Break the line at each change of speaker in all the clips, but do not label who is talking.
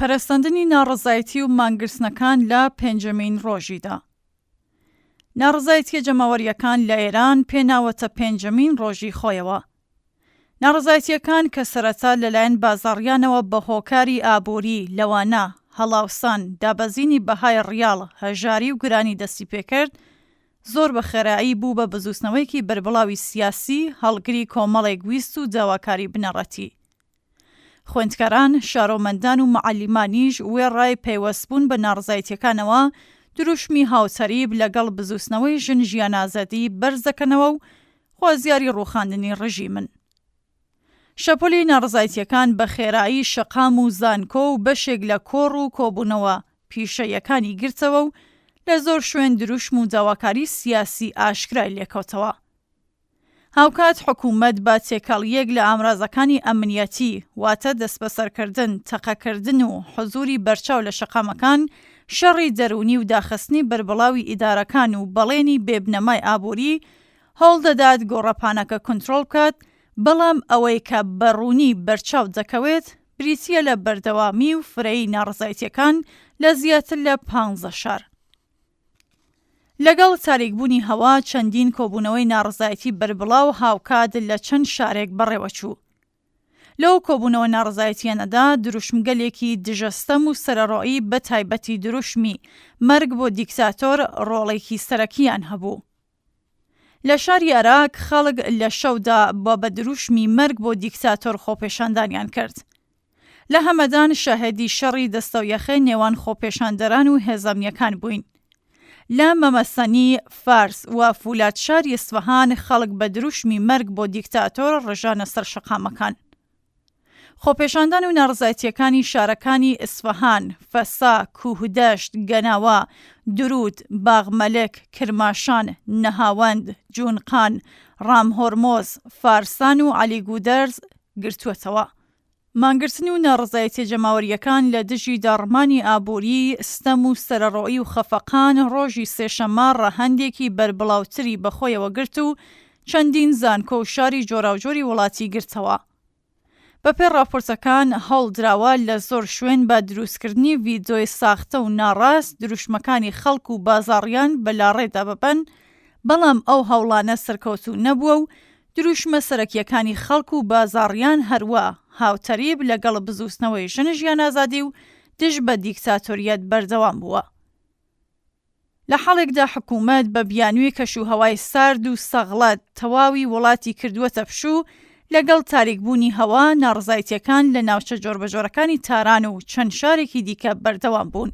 پەرەسەندنی ناڕەزایەتی و مانگرتنەکان لە پێنجەمین ڕۆژیدا. ناڕەزایەتییە جەماوەرییەکان لە ئێران پێ ناوەتە پێنجەمین ڕۆژی خۆیەوە. ناڕەزایەتییەکان کە سەرەتا لەلایەن بازاڕیانەوە بە هۆکاری ئابووری لەوانە هەڵاوسان، دابەزینی بەهای ڕیاڵ، هەژاری و گرانی دەستی پێکرد، زۆر بە خێرایی بوو بە بزووتنەوەیەکی بەربڵاوی سیاسی هەڵگری کۆمەڵێک ویست و داواکاری بنەڕەتی. خوێندکاران، شارۆمەندان و مەعەلیمانیش وێڕای پەیوەستبوون بە ناڕزایتیەکانەوە، دروشمی هاوتەریب لەگەڵ بزووتنەوەی ژن ژیان ئازادی بەرز دەکەنەوە و خوازیاری ڕووخاندنی ڕژیمن. شەپۆلی ناڕزایتیەکان بە خێرایی شەقام و زانکۆ و بەشێک لە کۆڕ و کۆبوونەوە پیشەییەکانی گرتەوە و لە زۆر شوێن دروشم و داواکاری سیاسی ئاشکرای لێکەوتەوە. هاوکات حکوومەت بە تێکەڵییەک لە ئامرازەکانی ئەمنیەتی، واتە دەستبەسەرکردن، تەقەکردن و حزووری بەرچاو لە شەقامەکان، شەڕی دەروونی و داخستنی بەربڵاوی ئیدارەکان و بەڵێنی بێبنەمای ئابووری، هەوڵ دەدات گۆڕەپانەکە کونترۆڵ بکات، بەڵام ئەوەی کە بە ڕوونی بەرچاو دەکەوێت، بریتییە لە بەردەوامی و فرەیی ناڕەزایەتییەکان لە زیاتر لە پانزە شار. لەگەڵ تاریکبوونی هەوا چەندین کۆبوونەوەی ناڕەزایەتی بەربڵاو هاوکات لە چەند شارێک بەڕێوەچوو. لەو کۆبوونەوە ناڕەزایەتییانەدا دروشمگەلێکی دژە ستەم و سەرەڕۆیی بە تایبەتی دروشمی مەرگ بۆ دیکتاتۆر ڕۆڵێکی سەرەکییان هەبوو. لە شاری ئەراک خەڵک لە شەودا بە بە دروشمی مەرگ بۆ دیکتاتۆر خۆپێشاندانیان کرد. لە هەمەدان شاهێدی شەڕی دەستەویەخەی نێوان خۆپێشاندەران و هێزەمنیەکان بووین. لە مەمەسەنی فارس و فولادشاری ئیسفەهان خەڵک بە دروشمی مەرگ بۆ دیکتاتۆر ڕژانە سەر شەقامەکان. خۆپێشاندان و ناڕەزایەتییەکانی شارەکانی ئیسفەهان، فەسا، کووهدەشت، گەناوە، دروود، باغمەلک، کرماشان، نەهاوەند، جوونقان، ڕامهۆرمۆز، فارسان و عەلیگوودەرز گرتووەتەوە. مانگرتن و ناڕەزایەتییە جەماوەرییەکان لە دژی داڕمانی ئابووری، ستەم و سەرەڕۆیی و خەفەقان ڕۆژی سێشەممە ڕەهەندێکی بەربڵاوتری بەخۆیەوە گرت و چەندین زانکۆ و شاری جۆراوجۆری وڵاتی گرتەوە. بەپێی ڕاپۆرتەکان، هەوڵدراوە لە زۆر شوێن بە دروستکردنی ڤیدۆی ساختە و ناڕاست دروشمەکانی خەڵک و بازاڕیان بە لاڕێدا ببەن، بەڵام ئەو هەوڵانە سەرکەوتوو نەبووە و دروشمە سەرەکییەکانی خەڵک و بازاڕیان هەروا هاوتەریب لەگەڵ بزووتنەوەی ژن ژیان ئازادی و دژ بە دیکتاتۆریەت بەردەوام بووە. لە حاڵێکدا حکوومەت بە بیانووی کەشوهەوای سارد و سەغڵەت تەواوی وڵاتی کردووەتە پشوو، لەگەڵ تاریکبوونی هەوا ناڕزایتییەکان لە ناوچە جۆربەجۆرەکانی تاران و چەند شارێکی دیکە بەردەوام بوون.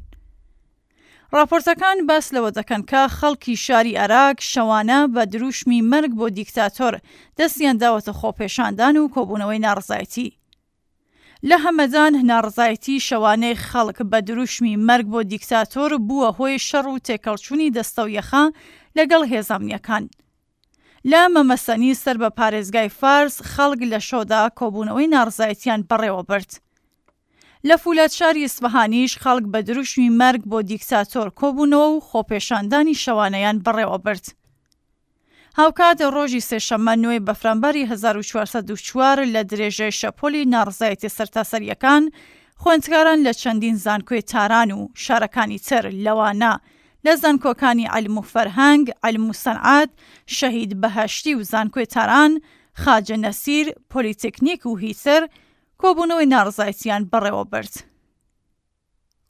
ڕاپۆرتەکان باس لەوە دەکەن کە خەڵکی شاری ئەراک شەوانە بە دروشمی مەرگ بۆ دیکتاتۆر دەستیان داوەتە خۆپێشاندان و کۆبوونەوەی ناڕزایەتی. لە هەمەدان ناڕزایەتی شەوانەی خەڵک بە دروشمی مەرگ بۆ دیکتاتۆر بووە هۆی شەڕ و تێکەڵچوونی دەستەویەخە لەگەڵ هێزە ئەمنییەکان. لە مەمەسەنی سەر بە پارێزگای فارس خەڵک لە شەودا کۆبوونەوەی ناڕزایەتیان بەڕێوە برد. لە فولادشاری ئیسفەهانیش خەڵک بە دروشمی مەرگ بۆ دیکتاتۆر کۆبوونەوە و خۆپێشاندانی شەوانەیان بەڕێوە برد. هاوکات ڕۆژی سێشەممە نۆی بەفرانباری 1404 لە درێژەی شەپۆلی ناڕزایەتیە سەرتاسەرییەکان، خوێندکاران لە چەندین زانکۆی تاران و شارەکانی تر لەوانە لە زانکۆکانی عیلم و فەرهەنگ، عیلم و سەنعەت، شەهید بەهەشتی و زانکۆی تاران، خاجە نەسیر، پۆلیتەکنیک و هیتر، کۆبوونەوەی ناڕزایەتییان بەڕێوەبرد.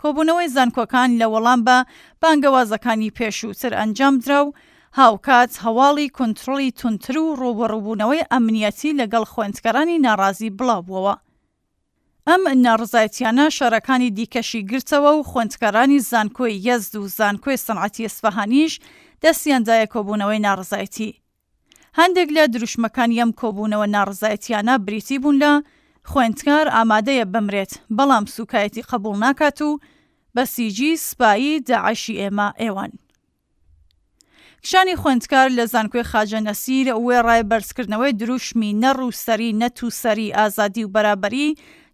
کۆبوونەوەی زانکۆکان لە وەڵام بە بانگەوازەکانی پێشووتر ئەنجامدرا و هاوکات هەواڵی کونتڕڵی توندتر و ڕووبەڕووبوونەوەی ئەمنیەتی لەگەڵ خوێندکارانی ناڕازی بڵاوبووەوە. ئەم ناڕزایەتیانە شارەکانی دیکەشی گرتەوە و خوێندکارانی زانکۆی یەزد و زانکۆی سەنعەتی ئیسفەهانیش دەستیان دایە کۆبوونەوەی ناڕزایەتی. هەندێک لە دروشمەکانی ئەم کۆبوونەوە ناڕزایەتیانە بریتی بوون لە، خوێندکار ئامادەیە بمرێت، بەڵام سووکایەتی قەبووڵ ناکات و بەسیجی، سپایی، داعشی ئێمە ئێوەن. کچانی خوێندکار لە زانکۆی خاجە نەسیر وێڕای بەرزکردنەوەی دروشمی نە ڕووسەری نە تووسەری ئازادی و بەرابەری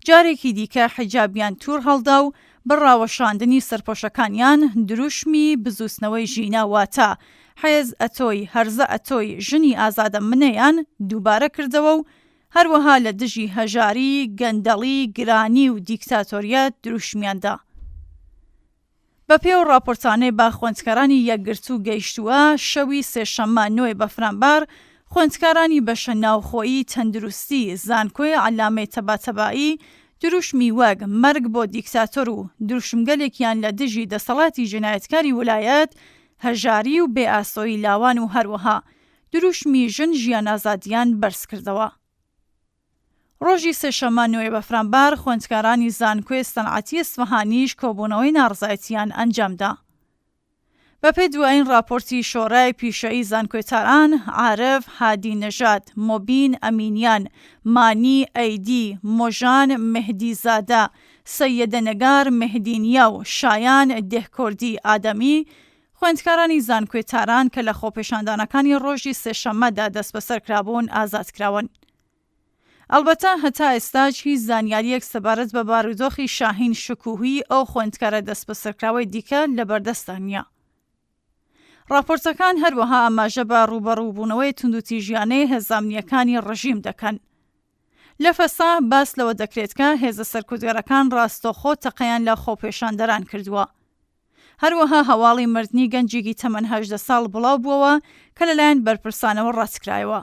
جارێکی دیکە حیجابیان توور هەڵدا و بە ڕاوەشاندنی سەرپۆشەکانیان دروشمی بزووتنەوەی ژینا واتە حێز ئەتۆی هەرزە ئەتۆی ژنی ئازادە منەیان دووبارە کردەوە و. هەروەها لە دژی هەژاری، گەندەڵی، گرانی و دیکتاتۆریەت دروشمیان دا. بەپێی ئەو ڕاپۆرتانەی بە خوێندکارانی یەکگرتوو گەیشتووە، شەوی سێشەممە نۆی بەفرانبار، خوێندکارانی بەشە ناوخۆیی تەندروستی زانکۆی عەلامەی تەباتەبایی دروشمی وەک مەرگ بۆ دیکتاتۆر و دروشمگەلێکیان لە دژی دەسەڵاتی جینایەتکاری ولایەت، هەژاری و بێ ئاسۆیی لاوان و هەروەها دروشمی ژن ژیان ئازادیان بەرز کردەوە. ڕۆژی سێشەممە نۆی بەفرانبار خوێندکارانی زانکۆی سەنعەتی ئیسفەهانیش کۆبوونەوەی ناڕزایەتییان ئەنجام دا. بەپێی دوایین ڕاپۆرتی شۆرای پیشەیی زانکۆی تاران، عارف هادی نەژاد، مۆبین ئەمینیان، مانی ئەیدی، مۆژان مێهدی زادە، سەیدە نەگار مێهدینیا و شایان دێهکۆردی ئادەمی، خوێندکارانی زانکۆی تاران کە لە خۆپێشاندانەکانی ڕۆژی سێشەممەدا دەستبەسەر کرابوون، ئازاد کراون. ئەڵبەتە هەتا ئێستاش هیچ زانیارییەک سەبارەت بە بارودۆخی شاهین شکوهی ئەو خوێندکارە دەستبەسەرکراوەی دیکە لەبەردەستدا نییە. ڕاپۆرتەکان هەروەها ئاماژە بە ڕووبەڕووبوونەوەی توندوتیژیانەی هێزە ئەمنییەکانی ڕژیم دەکەن. لە فەسا باس لەوە دەکرێت کە هێزە سەرکوتگەرەکان ڕاستەوخۆ تەقەیان لە خۆپێشاندەران کردووە. هەروەها هەواڵی مردنی گەنجێکی تەمەن 18 ساڵ بڵاو بووەوە کە لەلایەن بەرپرسانەوە ڕەتکرایەوە.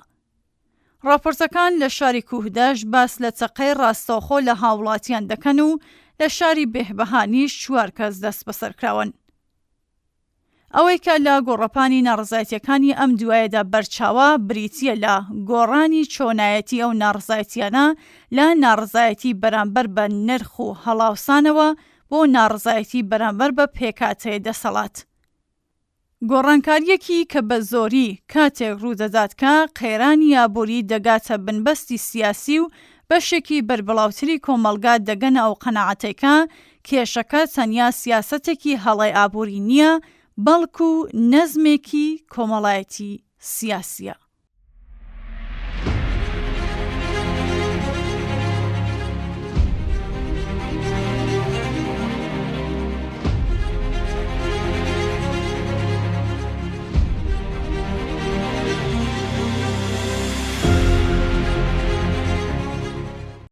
ڕاپۆرتەکان لە شاری کوهدەشت باس لە تەقەی ڕاستەوخۆ لە هاوڵاتیان دەکەن و لە شاری بێهبەهانیش چوار کەس دەستبەسەرکراون. ئەوەی کە لە گۆڕەپانی ناڕەزایەتییەکانی ئەم دوایەدا بەرچاوە بریتییە لە گۆڕانی چۆنایەتی ئەو ناڕەزایەتییانە لە ناڕەزایەتی بەرامبەر بە نرخ و هەڵاوسانەوە بۆ ناڕەزایەتی بەرامبەر بە پێکهاتەی دەسەڵات. گۆڕانکارییەکی کە بە زۆری کاتێک ڕوودەدات کە قەیرانی ئابووری دەگاتە بنبەستی سیاسی و بەشێکی بەربڵاوتری کۆمەڵگا دەگەنە ئەو قەناعەتەی کە کێشەکە تەنیا سیاسەتێکی هەڵەی ئابووری نییە بەڵکو نەزمێکی کۆمەڵایەتی سیاسییە.